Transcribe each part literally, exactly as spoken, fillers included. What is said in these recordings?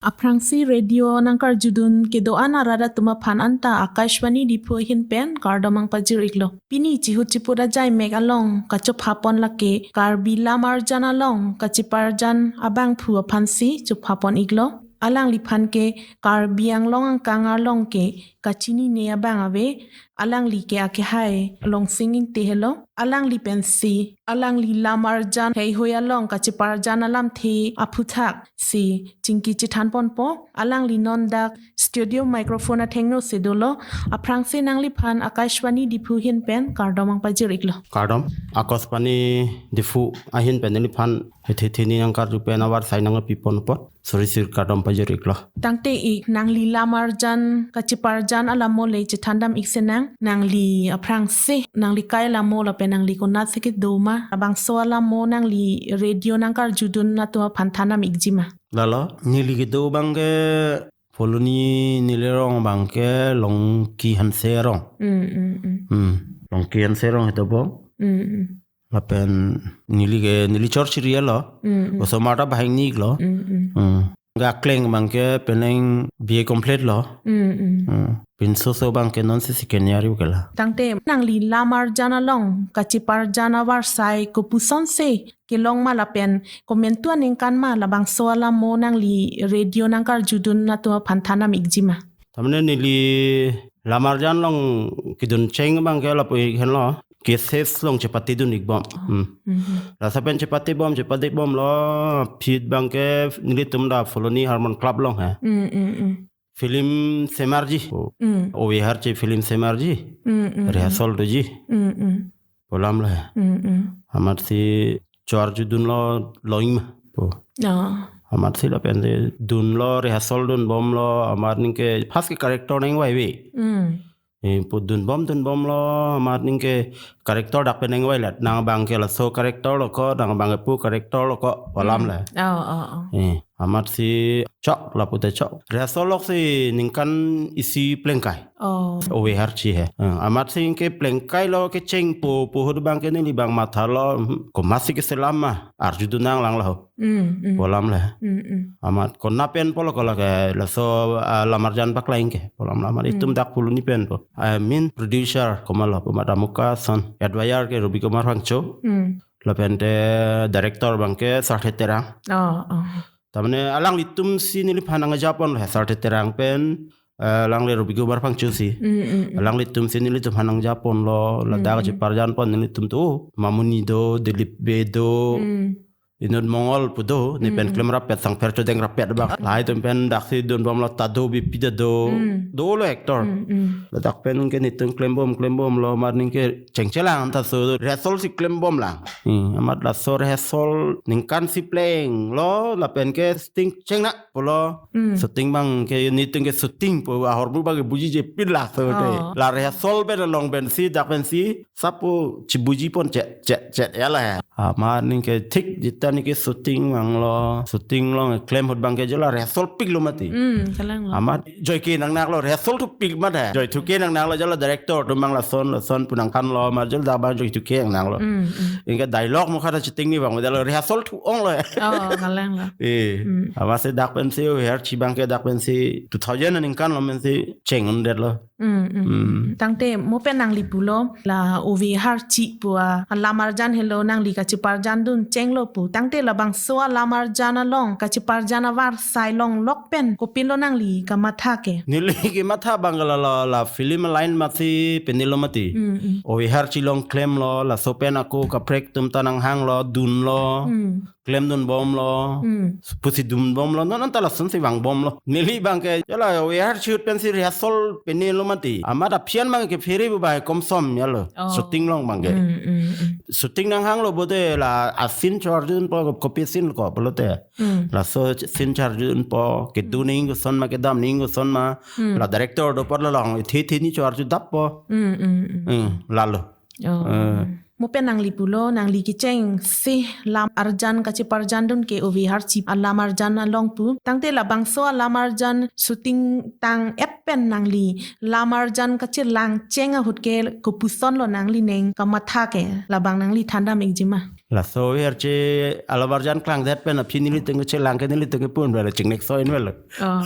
Aphrangsi radio nangkarjudun kedo-an arat atum aphan anta Akashvani Diphu ahin pen kardom nangpajir iklo. Pini chihut chiput ajai mek along kachophapon lake Karbi lam arjan along kacheparjan abangphu aphansi chophapon iklo. Alangliphan ke Karbi Anglong angkang arlong ke kachinine abang ave. Alangli ke akehai Longsing Ingti helo. Alangli pensi alangli lam arjan heihui along kacheparjan alamthe aphuthak si chingki chethanponpo. Alangli non dak studio microphone athengno si dolo. Aphrangsi nangliphan Akashvani Diphu ahin pen kardom nangpajir iklo. Kardom. Akashvani Diphu ahin pen neliphan hethe theni nangkarju pen avarsai nangpiponpo. Suri suri kardom pajir iklo. Tangte ik nangli lam arjan kacheparjan alam mo le chethandam ik senang, nangli aphrangsi nangli kai alam mo lapen nangli konatsi kedo ma, labangso alam mo nangli radio nangkarjudun atum aphan thandam ikji ma? Lalo, neli kedo abang ke Phuloni, neli arong abang ke Longki Hanse arong. Mm, mm, mm. Hmm. Longki Hanse arong hetobong. Mm, mm. Lapen neli ke, neli chor chiri lo. Mm, mm. Osomar ta bahing ni lo. Mm, mm. Hmm. Ga kleng abang ke penang B A complete lo. Mm, mm. Hmm. Pinso so abang ke non si second year yu ke la. Tangte nangli lam arjan along kacheparjan avarsai kopuson si kelong ma lapen komantu aningkan ma labangso alam mo nangli radio nangkarjudun atum aphan thandam ikji ma? Tamne neli lam arjan along kedun cheng abang ke lapu ik henlo. Cassette along chepatedun ikbom. Hmm. Mhm. Lasi pen chepatebom, chepatebomlo, aphi abang ke nelitum dak Phuloni Harmon Club along he. Mm, mm, mm. Film semarji. Oh. Mm. Ove Harchi film semarji. Mm, mm, mm. Rehearsal doji. Mm, mm. Pu alam lo he. Mm, mm. Amatsi choarjudunlo, longji ma pu. Oh. Amatsi lapen si dunlo, rehearsal dunbomlo, amat ningke first ke character nangvaive. Mm. Eh, pu dunbom, dunbomlo, amat ningke character dak pen nangvailat. Nang abang ke laso character lo ko, nang abang ke pu character lo ko, pu alam le. Oh, oh, oh. Eh, amatsi chok, lapu te chok. Rehearsal lok si ningkan isi plengkai. Oh. Ove Harchi he. Eh, amatsi ke plengkailo kechengpo, pu ahut abang ke neli abang mathalo, hmm, komatsi keselam ma, arjudun nanglanglo. Mm, mm. Pu alam le. Mm, mm. Amat konat pen pulo ko lake laso, ah, lam arjan paklang ke. Pu alam amat itum, mm, dak Phuloni pen pu. I mean producer komatlo pu amat amuka ason. Advisor ke Robi Kumar Phangcho. Mm. Lapen te director abang ke Sarthe Terang. Oh, oh. Tamne alanglitum si neliphan nangjapon he, Sarthe Terang pen, eh, alangli Robi Kumar Phangcho si. Mm, mm, mm. Alanglitum si nelitum aphan nangjaponlo, ladak, mm, mm, cheparjanpon nelitum tu. Mamuni do, Dilip Bey do. Mm. Inut Mongol pu do, ne pen, mm, mm, klem rapet, sangpher chodeng rapet abang. Lahai atum pen daksi dunbomlo, Tado Beypi ta do. Mm. Dolo actor. Mm, mm. Ladak pen ke netum klembom, klembomlo, amat ningke chengchelang ta so rehearsal si klembomlang. Hmm, amat laso rehearsal ningkan isi plenglo, lapen ke shooting chengnang pulo. Hmm. Shooting abang ke netum ke shooting pu ahormu abang ke bujije pin laso te. Oh. La rehearsal pen along pensi, dak pensi, sapu chibujipon chet, chet, chet ya la he. Amat ningke thik jita ningke shooting abang lo. Shooting along klem ahut abang ke jo la rehearsal piklo mati. Hmm, kalanglo. Amat joike nangnanglo, rehearsal thupik mat he. Joithuke nangnanglo, jo la director atum abang lason, lason pu nangkanlo, amat jo la dak abang joithuke nangnanglo. Hmm, hmm. Anke dialogue mukha ta shooting ni abang, jo la rehearsal thu-onglo he. Oh, kalanglo. Eh, hmm, amatsi dak pensi, Ove Harchi abang ke dak pensi, two thousand aningkan lo pensi, cheng-undetlo. Mm, mm. Mm. Tangte mo pen nangli pulo, la Ove Harchi pu alam arjan helo nangli kacheparjandun chenglo pu. Tangte labangso alam arjan along kacheparjan avarsai longlok pen kopilo nangli kamatha ke? Neli kematha abang la, la, la film line amatsi penilo mati. Mm, mm. Ove Harchi along klemlo, laso pen ako kaprek atum ta nanghanglo, dunlo. Mm. Klemdunbomlo. Hmm. Pusi dunbomlo, non anta lasonsi vangbomlo. Neli abang ke, jo la Ove Harchi ahut pensi rehearsal penilo mati. Amat aphi an abang ke phere bu bai komsom ya lo. Oh. Shooting along abang ke. Hmm, hmm, hmm. Shooting nanghanglo bode la a-scene choarjunpo, kopi scene ko pulote. Hmm. Laso scene choarjunpo, kedo, hmm, nangji koson ma, kedam nangji koson ma. Hmm. La director do apot la long, ithi ithi ni choarjudappo. Hmm, hmm, hmm. Hmm, lalo. Oh. Eh. Mo pen nangli pulo, nangli kechengsi lam arjan kacheparjandun ke Ove Harchi alam arjan along pu. Tangte labangso alam arjan shooting tang-et pen nangli lam arjan kachelang cheng ahut ke kopusonlo nanglining kamatha ke, labang nangli thandam ikji ma? Laso Ove Harchi alam arjan klangdet pen aphi nelitum kechelang ke nelitum ke pun bela chingnek soin bela. Oh.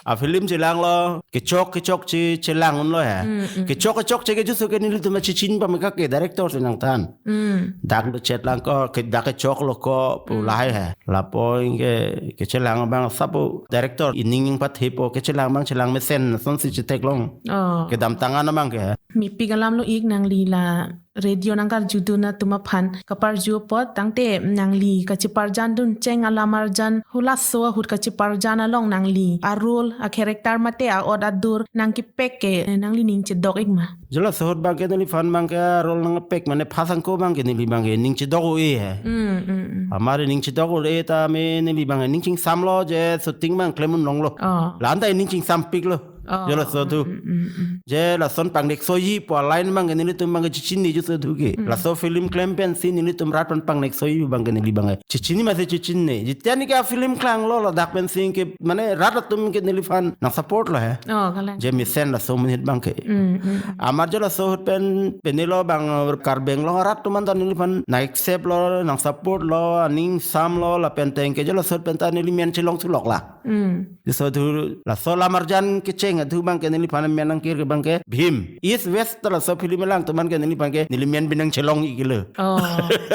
A film chelanglo, kechok kechokche chelang unlo he. Mm, mm. Kechok kechokche ke jusu ke nelitum chechin pame kake director si nangthan. Mm. Dak do chetlang ko, ke dak kechoklo ko pu, mm, lahai he. Lapu anke kechelang abang sapu director ining ning pathepo, kechelang abang chelang mesen asonsi chetheklong. Oh. Kedamtang an abang ke. Mepik alamlo ik nangli la radio nangkarjudun atum aphan kaparju apot, tangte nangli kacheparjandun cheng alam arjan halaso ahut kacheparjan along nangli a role, a character mate a-ot adur nangkepek ke, eh, nangli ning chedok ik ma? Jala laso ahut abang ke neliphan abang ke role nangpek mane phasang ko abang ke neli abang ke ning chedok un-e he. Mm, mm, mm. Amari ning chedok un-e ta me neli abang ke ning chingsamlo je shooting abang klem un longlo. Oh. La-an ta ning chingsampiklo. Oh. Jala laso thu. Mm, mm, mm, mm. Je lason pangnek soji pu a-line abang ke nelitum abang ke chechinine jusu thu ke. Mm. Laso film klem pensi nelitum rat pen pangnek soji abang ke neli abang ke chechini masi chechinine. Jitian ke a film klanglo ladak pensi ke mane rat atum ke neliphan nang support lo he. Oh, kalang. Je mesen laso amonit abang ke. Mm, mm, mm. Amar jala laso ahut pen penelo abang Karbi Anglong arat atum anta neliphan nang accept lo, nang support lo, aning samlo, lapen tengke jala laso ahut pen ta neli men chelong thulok la. Mm. Laso thu, laso alam arjan kecheng athu abang ke neliphan men nangkir ke abang ke Bhim. East West ta laso film lang atum an ke neliphan ke neli men binong chelong iklo. Oh,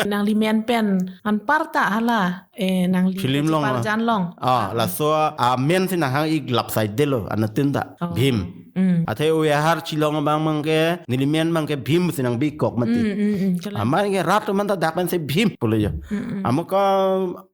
nangli men pen anparta hala, eh, nangli film along, kacheparjan along. Ah, ah, laso a men si nanghang ik lap saidelo, anuttin ta. Oh. Bhim. Mm. Athe Ove Harchi along abang abang ke, neli men abang ke Bhim si nangbi kok mati. Mm, mm, mm, kalang. Amar ke rat atum anta dak pensi Bhim pulo jo. Mm, mm. Amat ko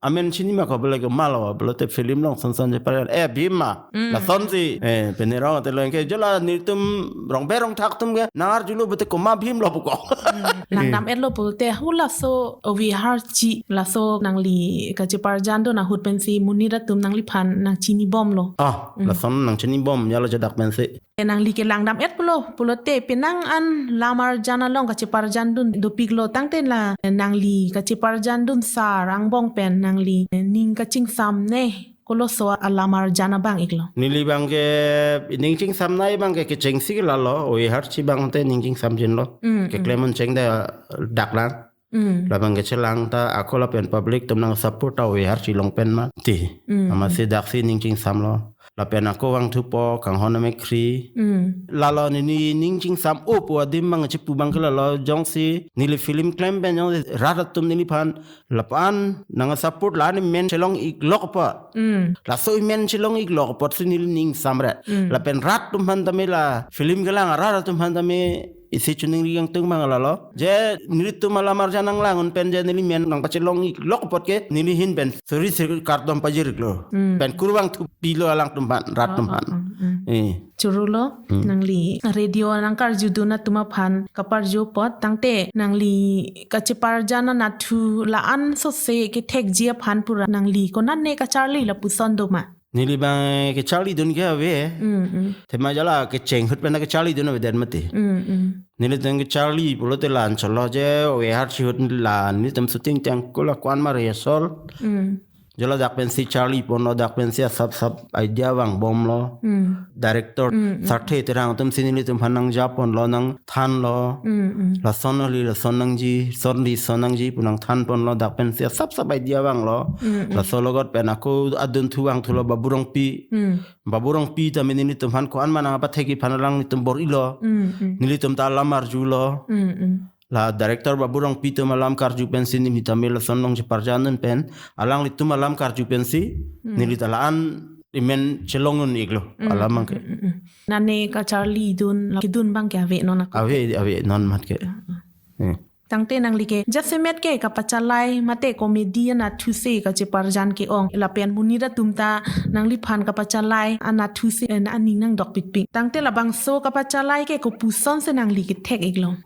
amen chini ma ko bela ke malo, bela te film along son son cheparjan. Eh, Bhim ma. Mm. Lasonsi, eh, penerong te lo ke jala nelitum rongbe rongthak atum ke nangarjulo bete komat Bhim lo pu ko. Mm. Langdam-etlo pulote halaso Ove Harchi laso nangli kacheparjandun ahut pensi monit atum nangliphan nangchinibomlo. Ah, mm, lason nangchinibom jala jadak pensi. Eh, nangli ke langdam-et pulo, pulote penang an alam arjan along kacheparjandun dopiklo, tangte la, eh, nangli kacheparjandun sar angbong pen nangli, eh, ning kachingsamne koloso alam arjan abang iklo? Neli abang ke ning chingsamnei abang ke kechengsi ke lalo, Ove Harchi abang te ning chingsamjinlo. Mm, mm. Keklem un cheng da dak lang. Mm. Labang kechelang ta ako lapen public atum nang support ta Ove Harchi along pen mati. Mm. Amatsi daksi ning chingsamlo. Lapen ako vangthupo kanghon amekhri. Mm. Lalo neli ning chingsam-o pu adim abang chepu abang ke lalo, jongsi neli film klem pen jongsi rat atum neliphan lapu-an nang support la-an men chelong iklok apot. Mm. Laso men chelong iklok apotsi neli ning samret. Mm. Lapen rat atum aphan tame la film kelang arat atum aphan tame isi chuningri kangtung abang lalo. Je nelitum alam arjan nanglang un pen je neli men nangpachelong iklok apot ke neli ahin pen suri suri kardom pajirlo. Hmm. Pen kurvangthu pilo alangtum aphan, rat atum aphan. Oh, oh, oh, hmm. Eh. Choro lo, hmm, nangli radio nangkarjudun atum aphan kaparju apot, tangte nangli kacheparjan anatthu la-an sose kethekji aphan pura nangli konane kacharli lapuson do ma? Neli abang kecharlidun ke ave. Mm, mm. Athema jala kecheng ahut pen kecharlidun avedet mati. Mm, mm. Nelitum kecharli pulote la-an cholo je, Ove Harchi ahut la nelitum shooting tang ko la ko-an ma rehearsal. Mm. Jala dak pensi charliponlo, dak pensi asap sap idea vangbomlo. Mm. Director, mm, mm, Sarthe Terang atumsi nelitum aphan nangjaponlo, nangthanlo. Mm, mm. Lason kali, lason nangji, sonli son nangji pu nangthanponlo, dak pensi asap sap idea vanglo. Mm, mm. Laso logot pen ako adunthu vangthulo Babu Rongpi. Mm. Babu Rongpi tame nelitum aphan ko-an ma nangpathekji aphan alanglitum bor-ilo. Mm, mm. Nelitum ta alam arjulo. Mm, mm. La director Babu Rongpi atum alam karju pensi neli tame lason along cheparjandun pen, alanglitum alam karju pensi, mm, neli ta la-an amen chelong un-iklo. Mm, alam abang ke. Mm, mm, mm. Nane kacharlidun, la kedun abang ke avenon ako. Ave, avenon amat ke. Ah, ah. Hmm. Tangte nangli ke jasemet ke kapachalai mate comedy anatthu si kacheparjan ke-ong. Lapen monit atum ta nangliphan kapachalai anatthu si, eh, aning nangdokpikpik. Tangte labangso kapachalai ke kopuson si nangli kethek-iklo?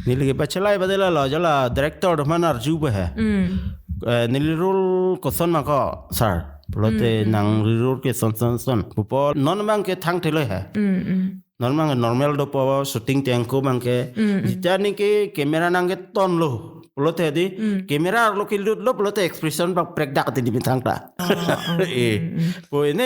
Neli kepachalai bade lalo, jala director atum aphan arjupo he. Mm. Eh, neli role koson ma ko, sir? Pulote, mm, mm, nangli role ke son son son pupo, non abang ke thangthelo he. Mm, mm. Non abang normal dopo, shooting tang ko abang ke. Mm, mm. Jita ni ke camera nangketonlo. pulote di, Hmm. camera arlo kelutlo pulote expression bang prekdak ti di methang ta. Oh, oh, Eh. hmm, hmm. Po ene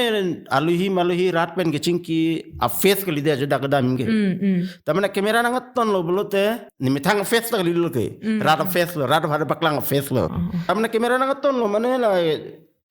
aluhi maluhi rat pen kechingki a-face kali de ajo dak kedam ke. Hmm, hmm. Tamane camera nangtonlo pulote, ne methang face ta kalilo ke. Hmm, Rat hmm. a-face lo, rat pada paklang a-face lo. Oh, oh. Tamane camera nangtonlo, mane la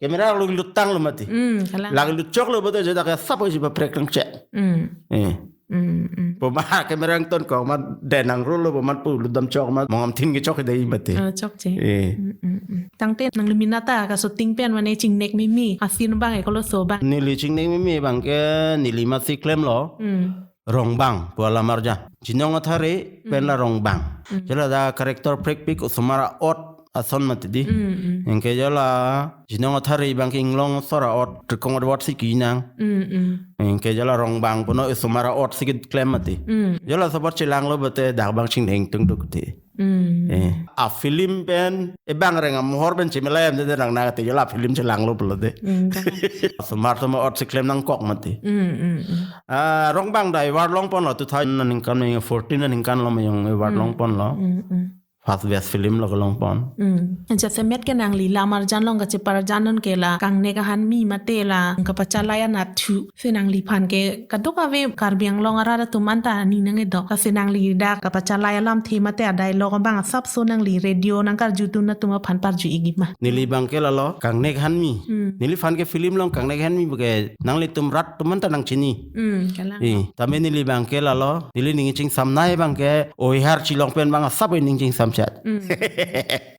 camera lo lutanglo mati. Hmm, kalang. Lagi lutchoklo pulote ajo dak asap isi ba preklangche. Hmm. Eh. Hmm, hmm. Po ma camera nangtonkok ma de nangrolo po ma pu lutdamchok ma mongam thin kechok dei mati. Ah, chokche. Eh. Hmm, hmm, hmm. Tangte nangli mena ta ka-shooting pen mane chingnek mimi a-scene bang e koloso bang. Neli chingnek mimi bang ke neli masi klemlo. Hmm. Rongbang pu alam arjan. Chinong Athare pen la Hmm. Rongbang. Hmm. Jala da character prekpik osomar a-ot ason mati di. Hmm, hmm. Anke jala Chinong Athare bang ke inglong asor a-ot, Trikong Advert si kenang. Hmm, hmm. Anke jala Rongbang puno osomar a-ot si keklem mati. Hmm. Jala sabot chelanglo pulote dak bang chingdeng tungduk ti. Hmm. Eh, a-film pen, eh, bang reng amohor pen chemelayam de nang nang te jala film chelanglo pulote. Hmm, kalang. Osomar osomar a-ot si klem nangkok mati. Hmm, hmm, hmm. Ah, Rongbang da award longponlo, two thousand aningkan, fourteen aningkan lo mayong award Hmm. longponlo. Hmm, hmm. First best film lo kelongpon. Hmm. Jasemet ke nangli lam arjan along kacheparjandun ke la kangnek ahanmi mate la kapachalai anatthu. Si nangliphan ke kadokave Karbi Anglong arat atum anta aning nangkedok. Lasi nangli dak kapachalai alamthe mate a-dialogue abang asapso nangli radio nangkarjudun atum aphan parju-ikji ma? Neli bang ke lalo kangnek ahanmi. Hmm. Neliphan ke film along kangnek ahanmi puke nanglitum rat atum anta nangchini. Hmm, kalang. Eh, tame neli bang ke lalo, neli ning chingsamnei bang ke, oihar chilong pen bang asap ning chingsamchet. Mm.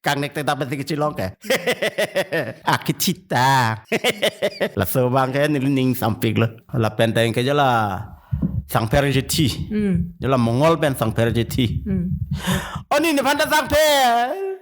Kangnek te dapat ke chilong ke. Akithita. Laso bang ke neli ning sampiklo. Lapen tang ke jala Sangpher Jethi. Mm. Jala Mongol pen Sangpher Jethi. Mm. Oni nephan ta Sangpher.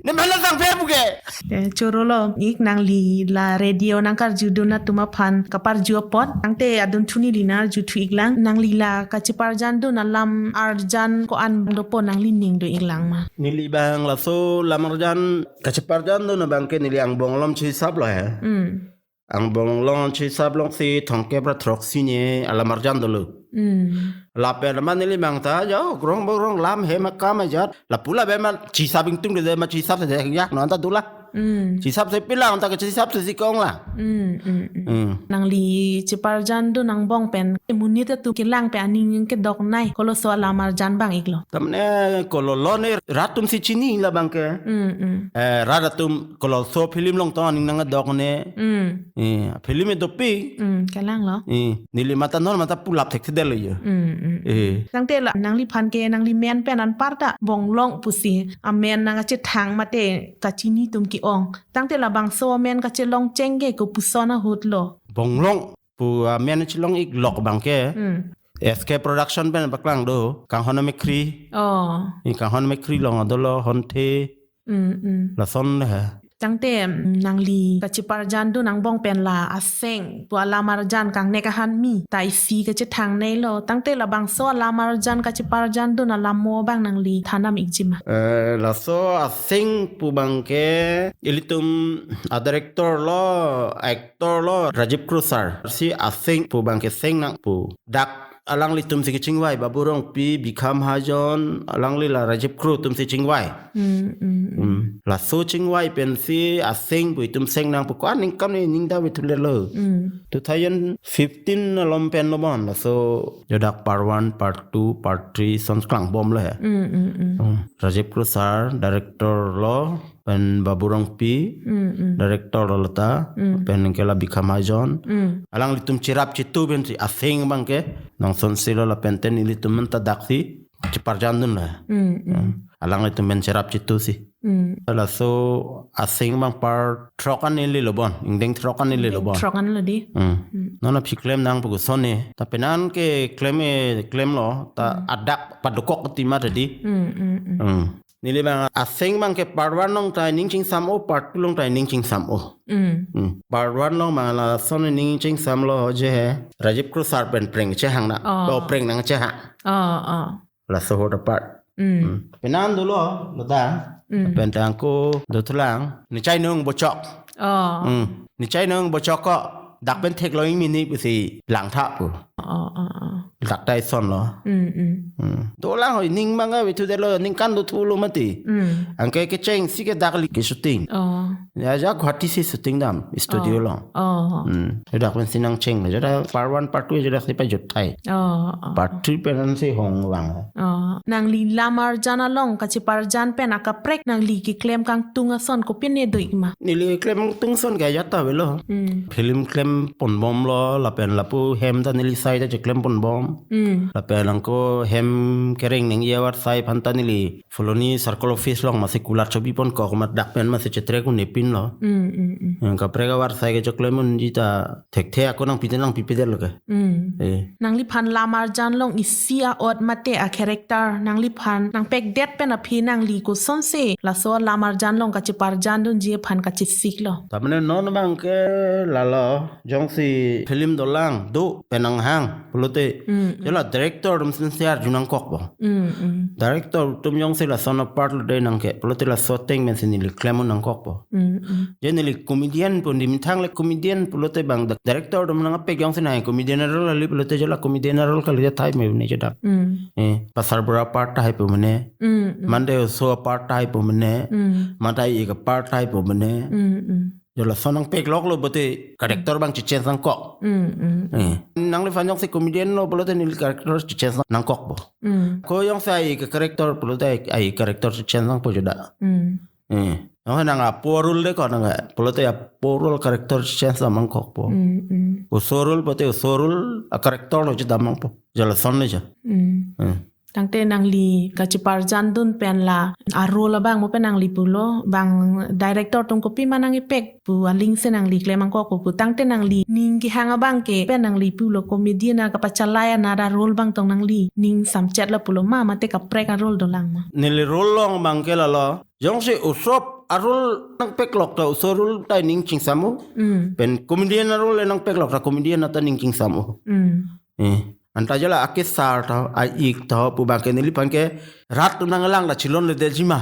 Nephan ta Sangpher puke. Eh, chorolo ik nangli la radio nangkarjudun atum aphan kaparju apot. Tangte adunthu neli nang-arjuthu iklang. Nangli la kacheparjandun alam arjan ko-an dopo nangli ning do iklang ma? Neli bang laso lam arjan kacheparjandun abang ke neli angbong alom chisaplo he. Hmm. Angbong alom chisap alongsi thomkep ra throksi ne alam arjan dolo. Hmm. Lapen ma neli bang ta jo grong bogrong lam hem akam ajat. Lapu lapen ma chisap ingtung de ma chisap se yak non ta dula. Hmm. Chisap se pilang ta chisap se si ke-ong la. Hmm, hmm, hmm. Hmm. Nangli cheparjandun angbong pen monit atum kelang pen aning kedoknei koloso alam arjan bang iklo? Tamne kololo ne rat atum si chini la bang ke. Hmm, hmm. Eh, rat atum koloso film along tong aning nangkedok ne. Hmm. Eh, film e dopik. Hmm, kalanglo. Eh, neli mata non mata pulap thekthedetlo jo. Hmm, hmm. Eh. Tangte la nangliphan ke nangli men pen anparta Bonglong pusi amen nangkachethang mate kachini atum ke-ong. Tangte labangso amen kachelong cheng ke kopuson ahut lo? Bonglong pu amen chelong iklok bang ke. Hmm. S K Production pen paklang do, Kanghon Amekhri. Oh. Ni Kanghon Amekhri along adolo Honthe. Hmm, hmm. Lason le ha. Tangte, mm, nangli kacheparjandun angbong pen la Aseng pu alam arjan kangnek ahanmi ta isi kachethangneilo. Tangte labangso alam arjan kacheparjandun alam mo bang nangli than nam ikji ma? Eh, laso Aseng pu bang ke ilitum a-director lo, actor lo, Rajiv Kro sir. Si Aseng pu bang ke seng nang pu. Dak alanglitum si kechingvai, Babu Rongpi, Bikha Mahajon, alangli la Rajiv Kro atum si chingvai. Hmm, hmm, hmm. Hmm. Laso chingvai pensi Aseng pu itum seng nang pu ko-an ningkan ne ning da vethu lelo. Hmm. Two thousand fifteen alom pen lo bon, laso jo dak part one, part two, part three, son klangbomlo he. Hmm, hmm, hmm. Hmm. Rajiv Kro sir, director lo, pen Babu Rongpi, Hmm, hmm. director lo ta, Hmm. pen ke la Bikha Mahajon. Hmm. Alanglitum cherap chetu pensi Aseng bang ke, nangson silo lapen ten ilitum men ta daksi cheparjandun la. Hmm, hmm. Hmm. Alanglitum men cherap chetu si. Hmm. Laso Aseng bang part throk an neli lo bon, ingdeng throk an neli lo bon. Throk an lo di. Hmm. Hmm. Non aphi klem nang pu koson ne. Ta penan ke klem e klemlo, ta Hmm. adak padokok ti ma ta di. Hmm, hmm, hmm. Hmm. Neli bang Aseng bang ke part one along ta ning chingsam-o, part two along ta ning chingsam-o. Hmm. Hmm. Part one along bang lason ning chingsamlo je he. Rajiv Kro sir pen preng chehang na. Oh. Oh, preng nangchehang. Oh, oh. Laso ahut apart. Hmm. Hmm. Penan dolo, lata. Hmm. Pen tang ko dothulang. Nechai nung bochok. Oh. Hmm. Nechai nung bochok ko. Dak pen theklong mini pusi langtha pu. Oh, oh, oh. Dak ta ison lo. Hmm, hmm. Hmm. Dolang ho, ning manga wethu delo, ningkan dothulo mati. Hmm. Anke kechengsi ke dak li ke shooting. Oh. Ya, ja Guwahati si shooting dam, studio Oh. long. Oh. Hmm. Dak pensi nangcheng, ja da part one, part two, ja dak si pajut thai. Oh, oh. Part three pen si hong vang. Oh. Nangli lam arjan along kacheparjan pen akaprek nangli keklem kangtung ason kopine do-ik ma? Neli klem kangtung ason ke ajat ta avelo. Hmm. Film klem ponbomlo, lapen lapu hem ta neli sai ta cheklem ponbom. Hmm. Lapen angko hem kereng nangji avarsai aphan ta neli Phuloni Circle Office along masi kulat chobi ponkok ma dak pen masi chetrek un-epinlo. Hmm, hmm, hmm. Yang kaprek avarsai kechoklem unji ta thekthe ako nangpi te nangpipe det lo ke. Hmm. Eh. Nangliphan lam arjan along isi a-ot mate a-character nangliphan nangpekdet pen aphi nangli kosonsi laso lam arjan along kacheparjan dunji aphan kachesiklo? Tamane non abang ke lalo, jongsi film dolang do pen nanghang pulote. Hmm, hmm. Jala director atum si arju nangkokpo. Hmm, hmm. Director atum jongsi lason a-part lo dei nangke pulote laso ateng pensi neli klem un nangkokpo. Hmm, hmm. Je neli comedian pu, neli methang le comedian pulote bang director atum nangpek jongsi nang comedian role kali pulote jala comedian role kali ta thai me ne jada. Hmm. Eh, Pasar Bura part ta hai pu mene. Hmm, hmm. Mande oso part ta hai pu mene. Hmm. Mate ik a-part ta hai pu mene. Hmm, hmm. Jala lason nangpekloklo pulote character abang chechange nangkok. Hmm, hmm. Eh. Nangliphan jongsi comedian lo pulote neli character chechange nangkokpo. Hmm. Ko jongsi ik a-character pulote ik a-character chechange nangpo jada. Hmm. Eh. Nang nang apo role de ko nang pulote apo role character chechange nangkokpo. Hmm, hmm. Oso role pulote oso role a-character lo chedam nangpo. Jala lason le ja. Hmm. Hmm. Tangte nangli kacheparjan dun pen la a-role abang mo pen nangli pulo, bang director atum kopima nang-epek pu aling si nangli klem nangkokpo pu. Tangte nangli ning kehang abang ke pen nangli pulo, comedian a kapachalai anat a-role abang tong nangli ning samchet lo pulo ma, mate kaprek a-role dolang ma? Neli role along abang ke lalo, jongsi oso a-role nangpeklok ta oso role ta ning chingsam-o. Hmm. Pen comedian a-role nangpeklok ta comedian ta ning chingsam-o. Hmm. Eh, anta jala akesar ta, a-ik ta pu abang ke neliphan ke rat atum nanglang ta chilonledetji ma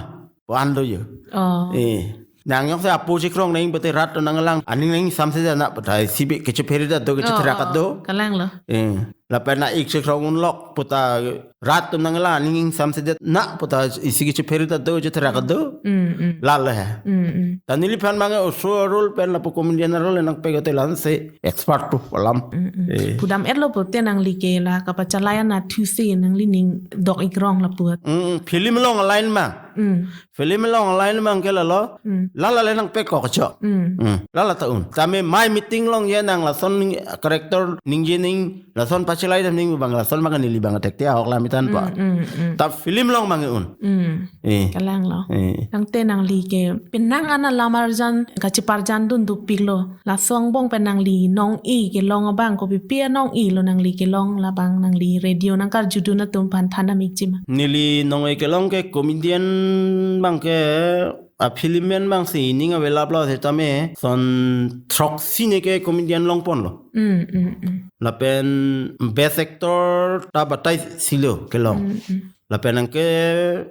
pu an do jo. Oh. Eh, nang jongsi apo chekrong nang pulote rat atum nanglang aning nangsamsedet na pu ta isi bi kechephere det do, kechetherak Oh, oh, do. Kalanglo. Eh, lapen a-ik chekrong unlok pu ta rat atum nanglang aning samsedet na pu ta isi kechephere det do, chetherak do. Mm, mm. Lalo he. Mm, mm. Ta neliphan abang ke oso role pen lapu comedian role nangpek te la-ansi expert pu alam. Mm, mm. Eh. Pudam-etlo pulote nangli ke la kapachalai anat thusi nangli ning dok-ik rong lapu at. Mm, mm. Film along a-line ma. Mm. Film along a-line abang ke lalo. Mm. Lala le nangpeklok cho. Mm. Mm. Lala ta un. Tame mai meeting along je nang lason ning character ningje ning lason pachelai dam ning abang lason abang neli abang thekthe ahok lam itan po. Mm, mm, mm. Ta film along abang un. Mm. Eh. Kalanglo. Eh. Tangte nangli ke penang an alam arjan kacheparjan dun dopiklo. Laso angbong pen nangli nong-e kelong abang kopi pi a-nong-e lo nangli kelong labang nangli radio nangkarjudun atum aphan than dam-ikji ma? Neli nong-e kelong ke comedian abang ke a-film pen abang si ning avelaplo setame son throksi ne ke comedian longponlo. Mm, mm, mm. Lapen best actor ta bataisilo kelong. Mm, mm. Lapen anke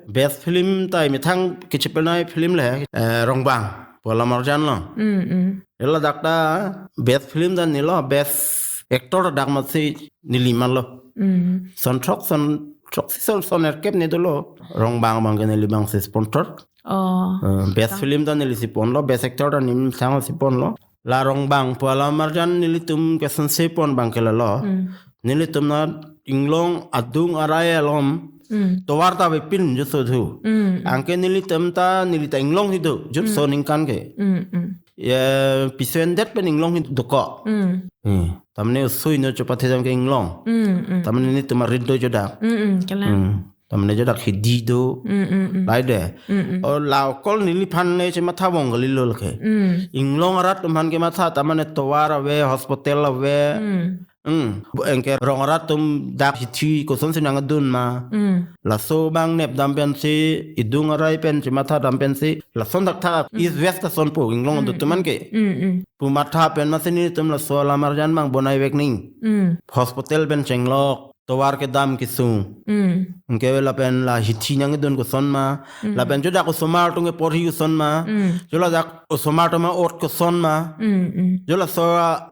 best film ta methang kechepenai film le, eh, Rongbang pu alam arjan lo. Mm, mm. Ela dak ta best film ta neli lo, best actor ta dak masi neli ma lo. Mm. Son throk, son throksi, son, son erkep ne dolo. Rongbang abang ke neli abang si sponsor. Oh. Eh, best film ta neli si ponlo, best actor ta neli methang si ponlo. La Rongbang pu alam arjan nelitum kesense pon abang ke lalo. Hmm. Nelitum na inglong adung arai alom. Hmm. Tovar ta avepin jutso thu. Hmm. Anke nelitum ta, neli ta inglong si do jutso Hmm. ningkan ke. Hmm, hmm. Ya, piso-endet pen inglong si dokok. Hmm. Hmm. Tamne oso-ino chopathe jam ke inglong. Hmm, hmm. Tamne nelitum arit do jodak. Hmm, hmm, kalang. Hmm. Tamne jodak hidi do. Mm, mm, mm. Lahai de. Mm, mm. O la okol neliphan le chematha bong kalilo lake. Mm. Inglong arat atum aphan kematha tamne tovar ave, hospital ave. Mm. Mm. Anke rong arat atum dak hithi kosonsi nangdun ma. Mm. Laso abang nep dam pensi, idung arai pen chematha dam pensi, lason thakthak Mm. East West asonpo inglong Mm, atum mm. aphan ke. Mm, mm. Pu matha pen masi nelitum laso alam arjan abang bonai vek ning. Mm. Hospital pen chenglok. Tovar kedam kesung. Mm. Anke lapen la hithi nangdun koson ma. Mm. Lapen jodak osomar atum ke porhi koson ma. Mm. Jola dak osomar atum a'ot koson ma. Mm, mm. Jola so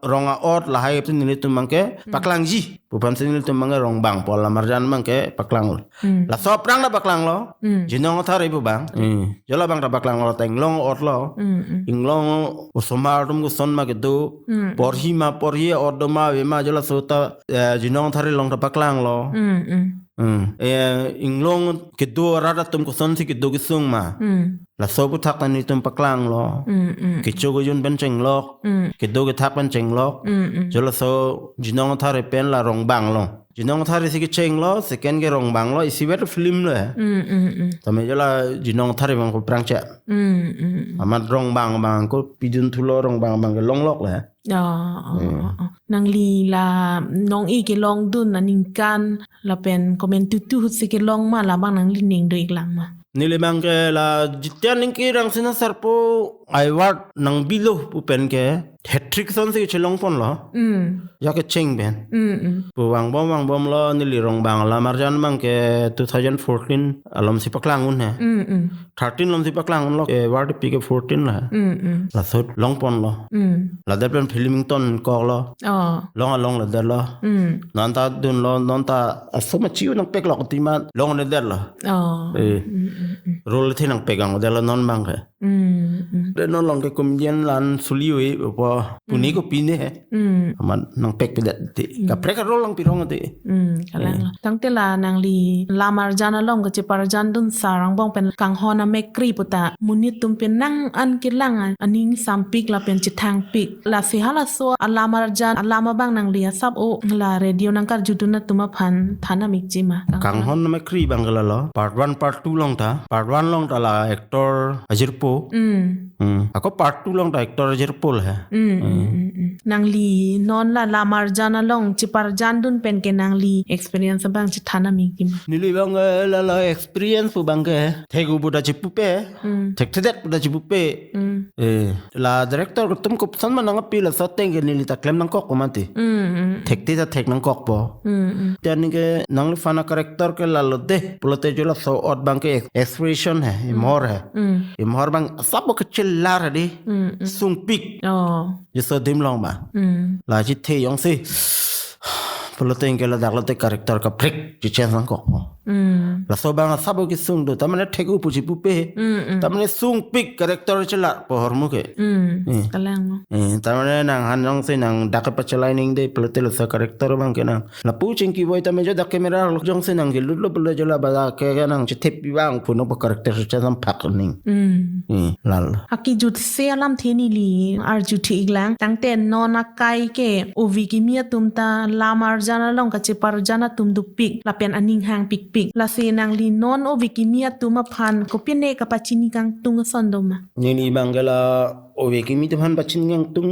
rong a'ot lahai atum nelitum abang ke Mm. paklangji. pu aphan si nelitum abang ke Rongbang pu alamarjan abang ke paklang. Hmm. Laso aphrang ta paklang lo. Hmm. Jinong Athare pu abang. Hmm. Jo labang ta paklang lo, ta Inglong ot lo. Hmm, hmm. Inglong osomar atum koson ma kedo. Hmm, hmm. Porhi ma porhi ot do ma ave ma jo laso ta, eh, Jinong Athare along ta paklang lo. Hmm, hmm. Hmm. Eh, Inglong kedo arat atum kosonsi kedo kesung ma. Hmm. Laso aphuthak ta nelitum paklang lo. Hmm, hmm. Kecho kejun pen chenglok. Hmm. Kedo kethak pen chenglok. Hmm, hmm. Jo laso Jinong Athare pen la Rongbang lo. Jinong Athare si kecheng lo, second ke Rongbang lo, isivet film lo. Hmm, hmm, hmm. Tame jo la Jinong Athare abang ko prang cha. Hmm, hmm, hmm. Amat Rongbang abang ko pidun thulo, Rongbang abang ke longlok le. Oh, oh, Hmm. oh, oh. Nangli la nong-e kelongdun aningkan lapen komantutu ahut si kelong ma, labang nangli ning do-iklang ma? Neli abang ke la Jitya Ingti Rangsina sir pu award nangbilo pu pen ke hat-trick asonsi kechelong pon lo. Hmm. Jo kecheng pen. Hmm, hmm. Pu vangbom vangbom lo, neli Rongbang alamarjan abang ke two thousand fourteen alom si paklang un he. Hmm, hmm. Thirteen alom si paklang un lo, eh, award pi ke fourteen la. Hmm, hmm. Laso long pon lo. Hmm. Ladak pen film ington kok lo. Oh. Long along ladak lo. Hmm. Non ta dun lo, non ta aso ma chi-u nangpek lo ti ma long ladak lo. Oh. Eh. Hmm, hmm, hmm. Role the nangpek ang ladak lo non abang ke. Hmm, hmm. De non along ke comedian lan suli ave po pune Hmm. ko pine he. Hmm. Amat nangpekpedet ti. Hmm. Kaprek a-role nangpirong ti. Hmm, kalang Hmm. lo. Tangte la nangli lamarjan along kacheparjandun sar angbong pen kanghon amekkri puta monit atum pen nang an kelang an aning sampik lapen chethangpik. Lasi halaso alamarjan alam abang nangli asap o la radio nangkarjudun atum aphan than amikji ma? Kanghon amekkri abang ke la lo. Part one, part two along ta. Part one along ta la actor ajirpo. Hmm. Hmm. Ako part two along ta actor ajirpo la he. Hmm, hmm, Hmm. hmm, hmm. Nangli non la lamarjan along cheparjandun pen ke nangli experience abang chethan amikji ma? Neli abang ke la la experience pu abang ke thek-u pu ta chepupe. Hmm. Thekthedet pu ta chepupe. Hmm. Eh, la director atum kopuson ma nangpi laso ateng ke neli ta klem nangkok ko mati. Hmm, hmm. Thekthe ta thek nangkokpo. Hmm, hmm. Te neli ke nangliphan a-character ke lalo de pulote jo laso ot abang ke ex-, expression he, Hmm. imhor he. Hmm. Imhor abang asap bo kechelar di. Hmm, hmm. Sungpik. Oh. Jo laso adim along abang. Hmm. La chethe jongsi pulote ke ladak lote character kaprek chechange nangkokpo. Hmm. Laso abang asap bo kesung do. Tamane thek-u pu chepupe. Hmm, hmm. Tamane sungpik character chelarpo ahormu ke. Hmm. Hmm. Kalang lo. Eh, tamane nangphan jongsi nang dak kepachelai ning de pulote laso character abang ke nang lapu chingki voi tame jo dak camera lo jongsi nang kelutlo pulo jo la ba dak ke nang chethep piwang puno pu character chechange samphak ning. Hmm. Hmm, lalo. Akejut se alamthe neli arjuthe-iklang. Tangte non akai ke ove kimi atum ta lamarjan along kacheparjan atum dopik lapen aning hangpikpik. Lasi nangli non ove kimi atum aphan kopine kapachini kangtung ason do ma? Neli abang ke la ove kimi atum aphan pachini kangtung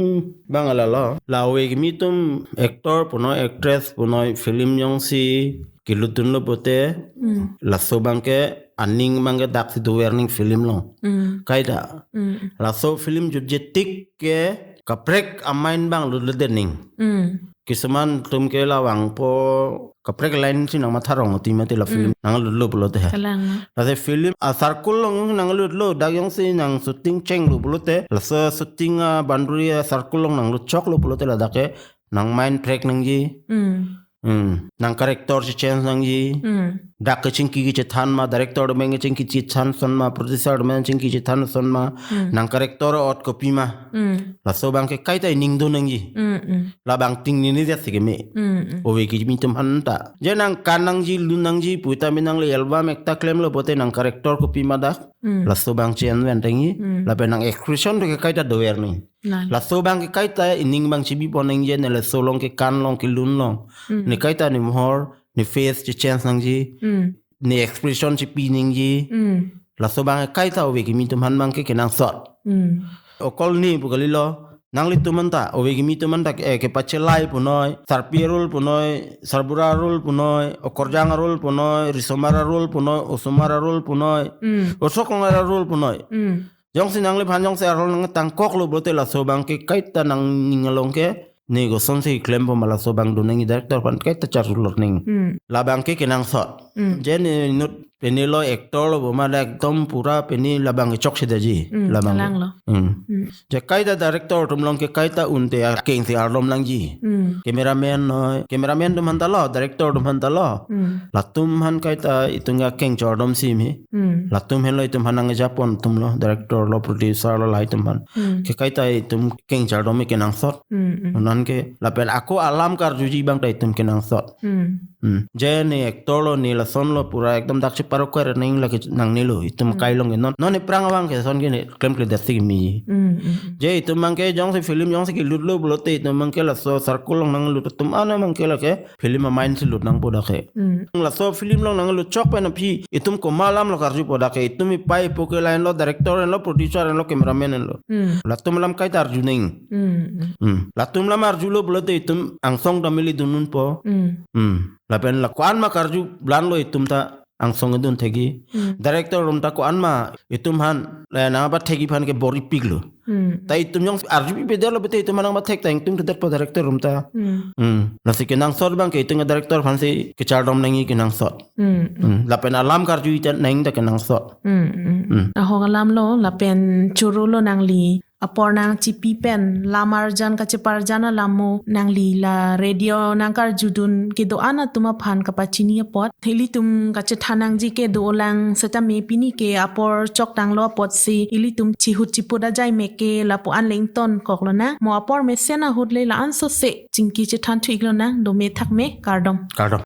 abang la lo. La ove kimi atum actor punoi, actress punoi, film jongsi kelutdunlo pote, Hmm. laso abang ke aning abang ke daksi dover ning film along. Hmm. Kaita. Hmm. Laso film jutje tik ke kaprek amain abang lutledet ning. Hmm. Kisuman atum ke la vangpo kaprek line si nangmatharong ti mati la film Hmm. nanglutlo pulote he. Kalang. Lasi film a-circle along nanglutlo, dak jongsi nang shooting chenglo pulote, laso shooting a-boundary a-circle along nanglutchoklo pulote ladak ke nang mind prek nangji. Hmm. Hmm. Nang character chechange nangji. Hmm. Dak kechingki kechethan ma, director amen kechingki chethan ason ma, producer amen kechingki chethan ason ma, Hmm. nang character ot kopi ma. Hmm. Laso abang ke kaita ining do nangji. Hmm, hmm. Labang ting nini jat si keme. Hmm, hmm. Ove kimi atum aphan ta. Je nang kan nangji, lun nangji, puta mi nangli album ekta klemlo pote nang character kopi ma dak. Hmm. Laso abang chen ven tangji. Hmm. Lapen nang expression to ke kaita dover ning. Nah. Laso abang ke kaita ining abang chebipon nangji, ne laso along ke kan along kelun along. Hmm. Ne kaita ne mohor, ne face chechange nangji. Hmm. Ne expression chepi nangji. Hmm. Laso abang ke kaita ove kimi atum aphan abang ke kenangsot. Hmm. Okol ne pu kalilo. Nanglitum anta, ove kimi atum anta, eh, kepachelai punoi, sarpi a-role punoi, sarbura a-role punoi, okorjang a-role punoi, risomar a-role punoi, osomar a-role punoi, Hmm. osok along a-role punoi. Hmm. Jongsi nangliphan jongsi a-role nangtangkoklo pulote laso abang ke kaita nangning along ke, ne kosonsi klempo ma laso abang do nangji director aphan kaita charjulor ning. Hmm. Labang ke kenangsot. Hmm. Je ne inut pini lo actor lo boma la ekdom pura pini labang kechok si daji. Hmm, labang. Kalang lo. Hmm. Hmm. Je kaita director atum along ke kaita unte akeng si ardom nangji. Hmm. Cameraman noi, cameraman atum aphan ta lo, director atum aphan ta lo. Hmm. Latum aphan kaita itum akeng chardom si mi. Hmm. Latum henlo itum aphan nangkejapon atum lo, director lo, producer lo, la itum aphan. Hmm. Ke kaita itum keng chardom kenangsot. Hmm, hmm. Non ke lapen ako alam karjuji abang ta itum kenangsot. Hmm. Hmm. Je ne actor lo, ne lason lo, pura ekdom dak si parok kar neng lake nangne lo. Itum Hmm. kai along ke non, non aphrang abang ke son ke ne klemkledet si kimi. Hmm, hmm, hmm. Je itum abang ke jongsi film jongsi kelutlo pulote itum abang ke laso circle along nanglut atum ana abang ke lake film amain si lut nangpo dak ke. Hmm. Laso film along nanglut chok pen aphi itum komat alam lo karjupo dak ke, itum ipai ipo ke line lo, director henlo, producer henlo, cameraman henlo. Hmm. Latum alam kaita arju neng. Hmm, hmm. Hmm. Latum alam arjulo pulote itum angsong ta mili dun unpo. Hmm. Hmm. Lapen la ko-an ma karju blan lo itum ta angsong dun thekji. Hmm. Director atum ta ko-an ma itum aphan, eh, nangpathekji aphan ke bor-ipik lo. Hmm. Ta itum jong arju pipedet lo pulote itum aphan nangpathek ta ingtung thekdetpo director atum ta. Hmm. Hmm. Lasi kenangsot abang ke itum ke director aphan si kechardom nangji kenangsot. Hmm. Hmm. Lapen alam karju ita nang ta kenangsot. Hmm, hmm. Hmm. Ahok alam lo, lapen choro lo nangli. Apor nangchipi pen lam arjan kacheparjan alam mo nangli la radio nangkarjudun kedo-an atum aphan kapachini apot. Ilitum kachethan nangji kedo lang setame pini ke apor chok tanglo apotsi ilitum chihut chiput ajai me ke lapu-an le ingtonkok lonang. Mo apor mesen ahut le la-an sose chingki chethanthu-ik lonang, dome thakme, kardom. Kardom.